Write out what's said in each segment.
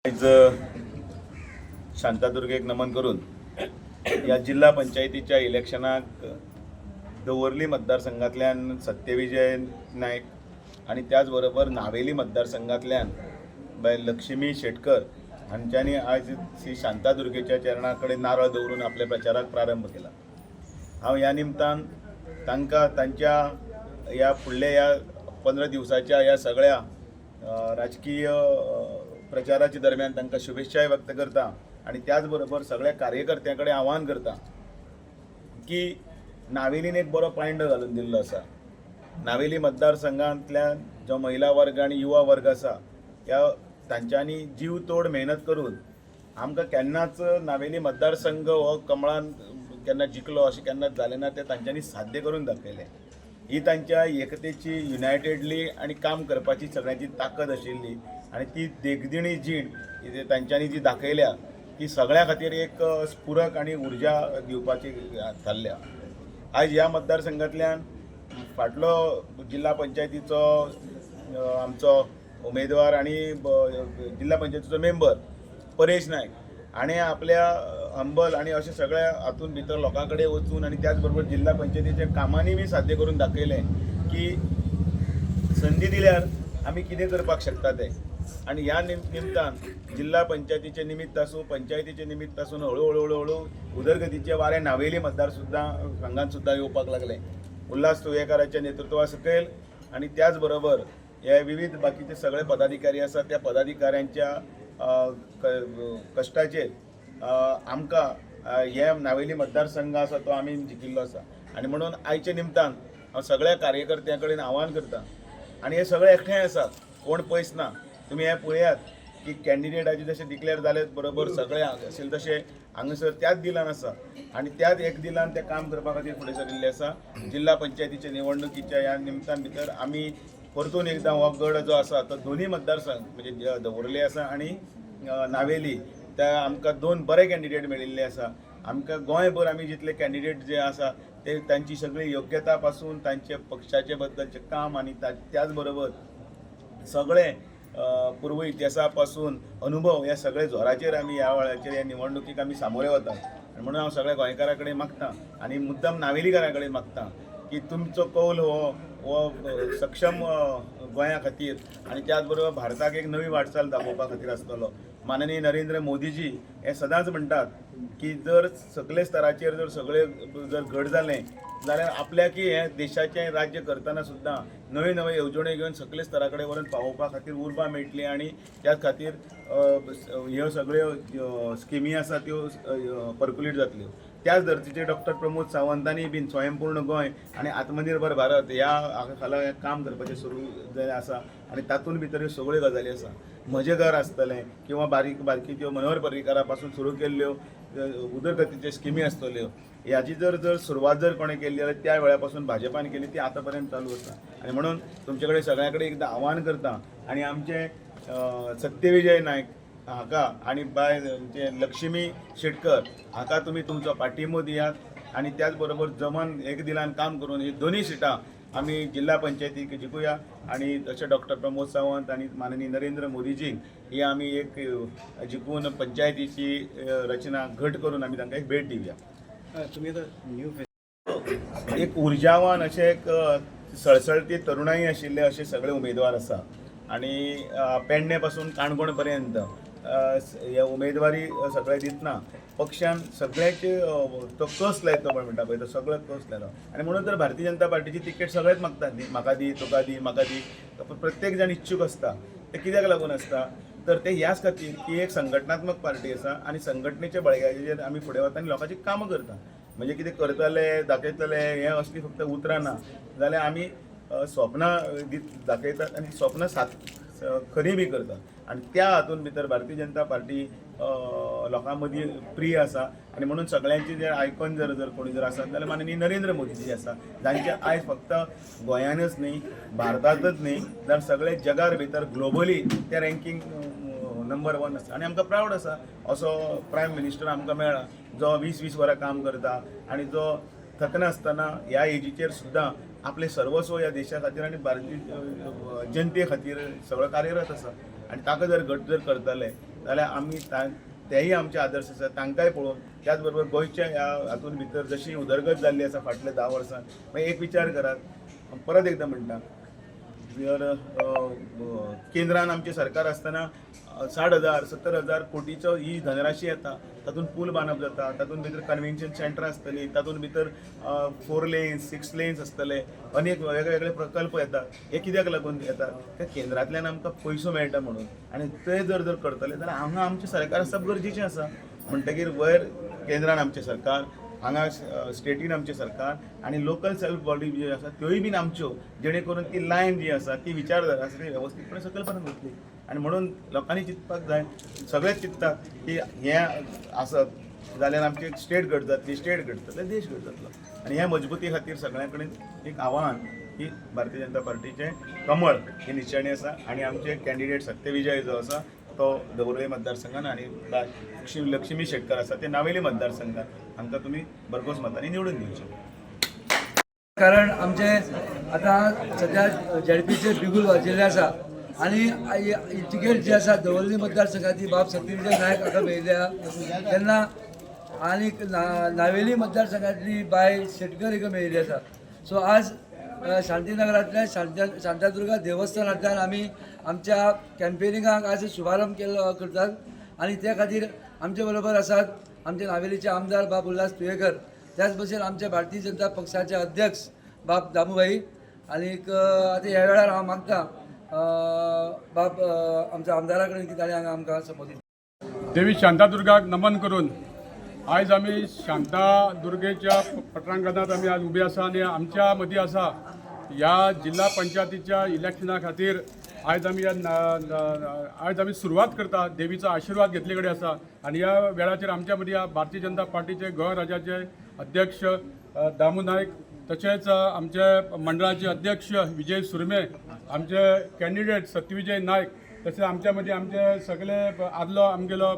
आयज शांतादुर्गेक नमन करून ह्या जिल्हा पंचायतीच्या इलेक्शनाक दवर्ली मतदारसंघातल्यान सत्यविजय नायक आनी त्याच बरोबर नावेली मतदारसंघातल्यान बाय लक्ष्मी शेटकर हांच्यांनी आयज श्री शांतादुर्गेच्या चरणा कडेन नारळ दवरून आपल्या प्रचाराक प्रारंभ केला. हांव ह्या निमतान तांकां तांच्या ह्या फुडल्या ह्या 15 दिवसाच्या ह्या सगळ्या राजकीय प्रचाराच्या दरम्यान तांकां शुभेच्छाय व्यक्त करता आनी त्याच बरोबर सगळ्या कार्यकर्त्यां कडेन आव्हान करता की नावेलीन एक बरो पांयडो घालून दिल्लो आसा. नावेली मतदारसंघांतल्यान जो महिला वर्ग आनी युवा वर्ग आसा, ह्या तांच्यांनी जीव तोड मेहनत करून आमकां केन्नाच नावेली मतदारसंघ हो कमळान केन्ना जिखलो अशें केन्नाच जालें ना, तें तांच्यांनी साध्य करून दाखयलें. ही तांच्या एकतेची, युनायटेडली आनी काम करपाची सगळ्यांची ताकद आशिल्ली आनी ती देखदिणी जीण ही तांच्यांनी जी दाखयल्या ती सगळ्यां खातीर एक स्फुरक आनी उर्जा दिवपाची थारल्या. आयज ह्या मतदारसंघांतल्यान फाटलो जिल्हा पंचायतीचो आमचो उमेदवार आनी जिल्हा पंचायतीचो मेंबर परेश नायक हाणें आपल्या हंबल आनी अशें सगळ्या हातून भितर लोकां कडेन वचून आनी त्याच बरोबर जिल्हा पंचायतीच्या कामांनी बी साध्य करून दाखयलें की संदी दिल्यार आमी कितें करपाक शकता तें. आनी ह्या निमतान जिल्हा पंचायतीचें निमित्त आसूं, पंचायतीचें निमित्त आसूं, हळू हळू हळू हळू उदरगतीचें वारें नावेली मतदार सुद्दां संघात सुद्दां येवपाक लागलें. उल्हास तुयेकाराच्या नेतृत्वा सकयल आनी त्याच बरोबर हे विविध बाकीचे सगळे पदाधिकारी आसा, त्या पदाधिकाऱ्यांच्या कश्टाचेर आमकां हे नावेली मतदारसंघ आसा तो आमी जिखिल्लो आसा. आनी म्हणून आयच्या निमतान हांव सगळ्या कार्यकर्त्यां कडेन आव्हान करता आनी हे सगळे एकठांय आसात, कोण पयस ना. तुमी हें पळयात की कॅन्डिडेटाचे जशे डिक्लेअर जाले बरोबर सगळे आशिल्ले तशे हांगासर त्याच दिलान आसा आनी त्याच एक दिलान ते काम करपा खातीर फुडें सरिल्ले आसा. जिल्हा पंचायतीच्या निवडणुकीच्या ह्या निमतान भितर आमी परतून एकदां हो गड जो आसा तो दोनूय मतदारसंघ म्हणजे दवर्ले आसा आनी नावेली, त्या आमकां दोन बरे कॅन्डिडेट मेळिल्ले आसा. आमकां गोंयभर आमी जितले कॅन्डिडेट जे आसा ते तांची सगळी योग्यता पासून तांचे पक्षाचे बद्दलचें काम आनी त्याच बरोबर सगळे पूर्व इतिहासा पासून अनुभव ह्या सगळे जोराचेर आमी ह्या वेळाचेर ह्या निवडणुकीक आमी सामोरे वतात. आनी म्हणून हांव सगळ्या गोंयकारां कडेन मागता आनी मुद्दम नावेलीकारां कडेन मागता की तुमचो कौल हो हो सक्षम गोंया खातीर आनी त्याच बरोबर भारताक एक नवी वाटचाल दाखोवपा खातीर आसतलो. माननीय नरेंद्र मोदीजी हे सदांच म्हणटात की जर सगळे स्तराचेर जर सगळे जर घट जालें जाल्यार आपल्याकय हें देशाचें राज्य करतना सुद्दां नव्यो नव्यो येवजण्यो घेवन सगळे स्तरा कडेन व्हरून पावोवपा खातीर उर्बा मेळटली आनी त्याच खातीर ह्यो सगळ्यो स्किमी आसा त्यो पर्क्युलेट जातल्यो. त्याच धर्तीचेर डॉक्टर प्रमोद सावंतांनी बीन स्वयंपूर्ण गोंय आनी आत्मनिर्भर भारत ह्या हाका खाला हें काम करपाचें सुरू जालें आसा आनी तातूंत भितर ह्यो सगळ्यो गजाली आसा. म्हजें घर आसतलें किंवा बारीक बारकी त्यो मनोहर पर्रीकारा पासून सुरू केल्ल्यो उदरगतीच्यो स्किमी आसतल्यो, ह्याची जर जर सुरवात जर कोणें केल्ली जाल्यार त्या वेळा पासून भाजपान केली, ती आतां पर्यंत चालू आसा. आनी म्हणून तुमचे कडेन सगळ्यां कडेन एकदां आव्हान करता आनी आमचे सत्यविजय नायक हाका आनी बाय आमचे लक्ष्मी शेटकर हाका तुमी तुमचो पाठिंबो दियात आनी त्याच बरोबर जमन एक दिलान काम करून ही दोनूय सिटां आमी जिल्हा पंचायतीक जिखुया आनी तशें डॉक्टर प्रमोद सावंत आनी माननीय नरेंद्र मोदीजींक ही आमी एक जिखून पंचायतीची रचना घट करून आमी तांकां एक भेट दिवया. तुम्ही आता न्यू एक उर्जावान अशें एक सळसळती तरुणाई आशिल्ले अशे सगळे उमेदवार आसा आनी पेडणे पासून काणकोण पर्यंत हे उमेदवारी सगळे दितना पक्षान सगळ्याचे तो कस लायतो पळय म्हणटा पळय, तो सगळो कस लायलो आनी म्हणून तर भारतीय जनता पार्टीची तिकेट सगळेच मागतात न्ही, म्हाका दी, तुका दी, म्हाका दी. प्रत्येक जाण इच्छूक आसता. ते कित्याक लागून आसता तर ते ह्याच खातीर की एक संघटनात्मक पार्टी आसा आनी संघटनेच्या बळग्याचेर आमी फुडें वता आनी लोकांची कामां करता. म्हणजे कितें करतले दाखयतले हें असली फक्त उतरां ना जाल्यार आमी स्वप्नां दीत दाखयतात आनी स्वप्नां सात खरी बी करतात आनी त्या हातून भितर भारतीय जनता पार्टी लोकां मदीं प्रिय आसा. आनी म्हणून सगळ्यांची जे आयकॉन जर जर कोणी जर आसात जाल्यार माननीय नरेंद्र मोदीजी आसा, जांचे आयज फक्त गोंयानच न्ही, भारतांतच न्ही, जाल्यार सगळे जगार भितर ग्लोबली ते रँकींग नंबर वन आसा. आनी आमकां प्रावड आसा असो प्रायम मिनिस्टर आमकां मेळ्ळा जो 20-20 वरां काम करता आनी जो थकनासतना ह्या एजीचेर सुद्दां आपलें सर्वस्व ह्या देशा खातीर आनी भारतीय जनते खातीर सगळो कार्यरत आसा. आनी ताका जर घट जर करतले जाल्यार आमी तेय आमचे आदर्श आसा, तांकांय पळोवन त्याच बरोबर गोंयच्या ह्या हातून भितर जशी उदरगत जाल्ली आसा फाटल्या 10 वर्सां, मागीर एक विचार करात, हांव परत एकदां म्हणटा, जर केंद्रान आमचें सरकार आसतना 60,000 70,000 कोटीचो ही धनराशी येता, तातूंत पूल बांदप जाता, तातूंत भितर कन्व्हेन्शन सेंटर आसतली, तातूंत भितर 4 लेन्स 6 लेन्स आसतले, अनेक वेगळे वेगळे प्रकल्प येतात. हे कित्याक लागून येतात? त्या केंद्रांतल्यान आमकां पयसो मेळटा म्हणून. आनी ते जर जर करतले जाल्यार हांगा आमचें सरकार आसप गरजेचें आसा. म्हणटकीर वयर केंद्रान आमचें सरकार, हांगा स्टेटीन आमचें सरकार आनी लोकल सेल्फ बॉडी जी आसा त्योय बीन आमच्यो, जेणे करून ती लायन जी आसा ती विचारधारा आसा ती वेवस्थीतपणे सकयल पर्यंत वतली. आनी म्हणून लोकांनी चिंतपाक जाय, सगळेच चिंततात की हें आसत जाल्यार आमची स्टेट घट जातली, स्टेट घट जातले, देश घट जातलो. आनी ह्या मजबूती खातीर सगळ्यां कडेन एक आव्हान की भारतीय जनता पार्टीचें कमळ ही निशाणी आसा आनी आमचे कॅन्डिडेट सत्यविजय जो आसा तो दवर्ले मतदारसंघान आनी लक्ष्मी शेटकर आसा ते नावेली मतदारसंघान हांकां तुमी भरघोस मतांनी निवडून दिवचे. कारण आमचे आतां सद्या झेडपीचे बिगुल वाजिल्ले आसा आनी तिकेट जी आसा दवर्ली मतदारसंघाची बाब सत्यविजय नायक हाका मेळिल्ली आहा तेन्ना, आनीक नावेली मतदारसंघातली बाय शेटकर हिका मेळिल्ली आसा. सो आज शांतीनगरांतल्या शांतादुर्गा देवस्थानांतल्यान आमी आमच्या कॅम्पेनिंगाक आज शुभारंभ केल्लो करतात आनी त्या खातीर आमचे बरोबर आसात आमचे नावेलीचे आमदार बाब उल्हास तुयेकर, त्याच भशेन आमचे भारतीय जनता पक्षाचे अध्यक्ष बाब दामूभाई. आनीक आतां ह्या वेळार हांव मागता बाब आमच्या आमदारा कडेन की ताणें हांगा आमकां संबोधीत. देवी शांतादुर्गाक नमन करून आयज आमी शांतादुर्गेच्या पटरांगणांत आमी आज उबे आसा आनी आमच्या मदीं आसा ह्या जिल्हा पंचायतीच्या इलेक्शना खातीर आयज आमी ह्या आयज आमी सुरवात करता, देवीचो आशिर्वाद घेतले कडेन आसा. आनी ह्या वेळाचेर आमच्या मदीं भारतीय जनता पार्टीचे गोंय राज्याचे अध्यक्ष दामू नायक, तशेंच आमचे मंडळाचे अध्यक्ष विजय सुरमे, आमचे कॅन्डिडेट सत्यविजय नायक, तशेंच आमच्या मदीं आमचे सगळे आदलो आमगेलो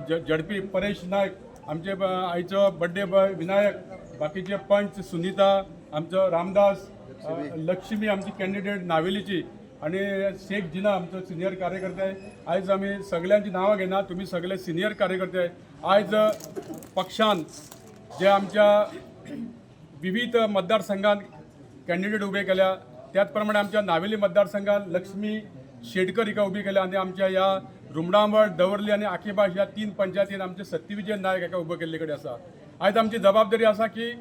झडपी परेश नायक, आमचे आयचो बड्डे बॉय विनायक, बाकीचे पंच सुनीता, आमचो रामदास, लक्ष्मी आमची कॅन्डिडेट नावेलीची आनी शेख जिना आमचो सिनियर कार्यकर्ते. आयज आमी सगल्यांची नांवां घेना, तुमी सगळे सिनियर कार्यकर्ते. आयज पक्षान जे आमच्या विविध मतदारसंघात कॅन्डिडेट उबे केल्या, त्याच प्रमाणे आमच्या नावेली मतदारसंघात लक्ष्मी शेटकर हिका उबी केल्या आनी आमच्या ह्या रुमडामळ, दवर्ली आनी आकीबाश ह्या 3 पंचायतीन आमचे सत्यविजय नायक हाका उबो केल्ले कडेन आसा. आयज आमची जबाबदारी आसा की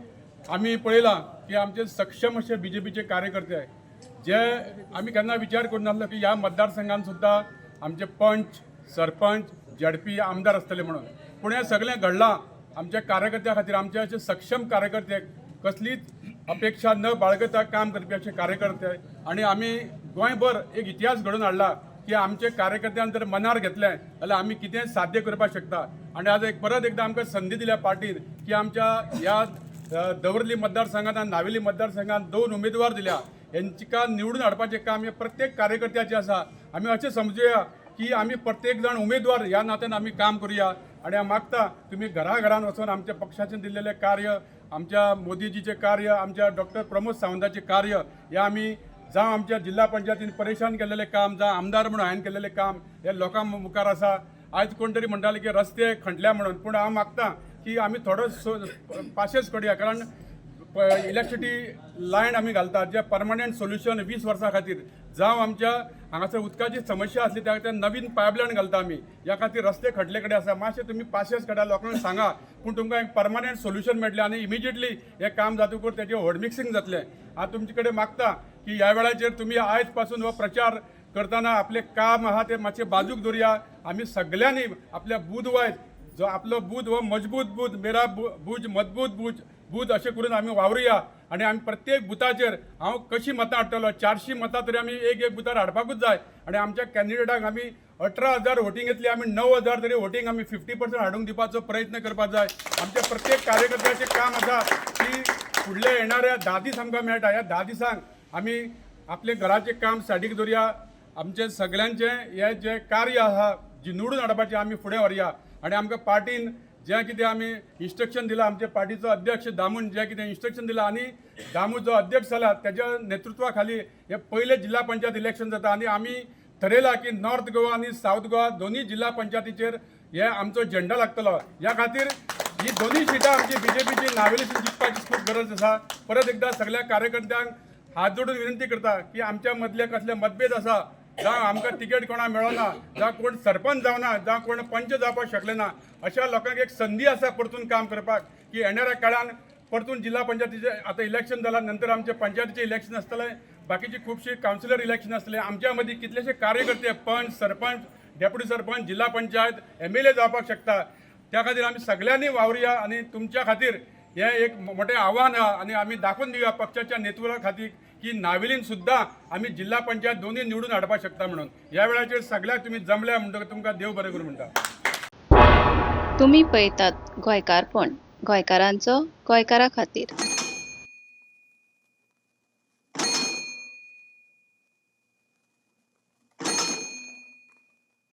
आमी पळयलां की आमचे सक्षम अशे बीजेपीचे कार्यकर्ते जे आमी केन्ना विचार करूं नासलो की ह्या मतदारसंघान सुद्दां आमचे पंच, सरपंच, झेडपी, आमदार आसतले म्हणून. पूण हें सगळें घडलां आमच्या कार्यकर्त्या खातीर. आमचे अशे सक्षम कार्यकर्ते, कसलीच अपेक्षा न बाळगता काम करपी अशे कार्यकर्ते. आनी आमी गोंयभर एक इतिहास घडोवन हाडला की आमचे कार्यकर्त्यान जर मनार घेतलें जाल्यार आमी कितेंय साध्य करपाक शकता. आनी आज एक परत एकदां आमकां संदी दिल्या पार्टीन की आमच्या ह्या दवर्ली मतदारसंघात आनी नावेली मतदारसंघात 2 उमेदवार दिल्या, हेंचका निवडून हाडपाचें काम हें प्रत्येक कार्यकर्त्याचें आसा. आमी अशें समजुया की आमी प्रत्येक जाण उमेदवार ह्या नात्यान आमी काम करुया. आनी हांव मागता तुमी घराघरान वचून आमच्या पक्षाचें दिल्लेलें कार्य, आमच्या मोदीजीचें कार्य, आमच्या डॉक्टर प्रमोद सावंताचें कार्य, हें आमी जावं आमच्या जिल्हा पंचायतीन परेशान केल्लेलें काम, जावं आमदार म्हणून हांवें केल्लेलें काम हें लोकां मुखार आसा. आयज कोण तरी म्हणटाले की रस्ते खणल्या म्हणून, पूण हांव मागता की आमी थोडो पाशेस करुया, कारण इलेक्ट्रिसिटी लायन आमी घालतात जे परमनंट सोल्युशन 20 वर्सां खातीर. जावं आमच्या हांगासर उदकाची समस्या आसली त्या खातीर नवीन पायपलायन घालता आमी. ह्या खातीर रस्ते खडले कडेन आसा, मातशें तुमी पाशेस काडा, लोकांक सांगा, पूण तुमकां एक परमनंट सोल्युशन मेळटलें आनी इमिजिएटली हें काम जातकूच तेजें हॉट मिक्सिंग जातलें. हांव तुमचे कडेन मागता की ह्या वेळाचेर तुमी आयज पासून हो प्रचार करतना आपलें काम आहा तें मातशें बाजूक दवरुया. आमी सगल्यांनी आपल्या बूथ वायज जो आपलो बूथ हो मजबूत बूथ, मेरा बूज मजबूत बूज बूथ अशें करून आमी वावरुया. आनी आमी प्रत्येक बुथाचेर हांव कशी मतां हाडटलो, 400 मतां तरी आमी एक एक बुथार हाडपाकूच जाय. आनी आमच्या कॅन्डिडेटाक आमी 18,000 वोटींग येतली, आमी 9,000 तरी वोटींग आमी 50% हाडूंक दिवपाचो प्रयत्न करपाक जाय. आमच्या प्रत्येक कार्यकर्त्याचें काम आसा की फुडल्या येणाऱ्या 10 दीस आमकां मेळटा, ह्या 10 दिसांक आमी आपलें घराचें काम सायडीक दवरुया. आमचें सगल्यांचें हें जें कार्य आसा जी निवडून हाडपाचें आमी फुडें व्हरुया. आनी आमकां पार्टीन जें कितें आमी इन्स्ट्रक्शन दिलां, आमच्या पार्टीचो अध्यक्ष दामून जें कितें इन्स्ट्रक्शन दिलां आनी दामू जो अध्यक्ष जाला तेज्या नेतृत्वा खाली हे पयलें जिल्हा पंचायत इलेक्शन जाता आनी आमी थरयला की नॉर्थ गोवा आनी सावथ गोवा दोनूय जिल्हा पंचायतीचेर हे आमचो झेंडा लागतलो. ह्या खातीर ही दोनूय सिटां आमची बीजेपीची नावेलीसून जिखपाची खूब गरज आसा. परत एकदा सगळ्या कार्यकर्त्यांक हात जोडून विनंती करता की आमच्या मदले कसले मतभेद आसा, जावं आमकां तिकेट कोणाक मेळना, जावं कोण सरपंच जावना, जावं कोण पंच जावपाक शकले ना, अशा लोकांक एक संदी आसा परतून काम करपाक की येणाऱ्या काळान परतून जिल्हा पंचायतीचे आतां इलेक्शन जाला, नंतर आमचे पंचायतीचे इलेक्शन आसतले, बाकीची खुबशी कावन्सिलर इलेक्शन आसतले. आमच्या मदीं कितलेशे कार्यकर्ते पंच, सरपंच, डेप्युटी सरपंच, जिल्हा पंचायत, एमएलए जावपाक शकता. त्या खातीर आमी सगळ्यांनी वावरुया आनी तुमच्या खातीर हें एक मोठें आव्हान आहा आनी आमी दाखोवन दिवया पक्षाच्या नेतृत्वा खातीर की नावेलीन सुद्दां आमी जिल्हा पंचायत दोनूय निवडून हाडपाक शकता म्हणून. ह्या वेळाचेर सगळ्याक तुमी जमल्या म्हणटकच तुमकां देव बरें करूं म्हणटा. तुमी पळयतात गोंयकारपण, गोंयकारांचो गोंयकारा खातीर.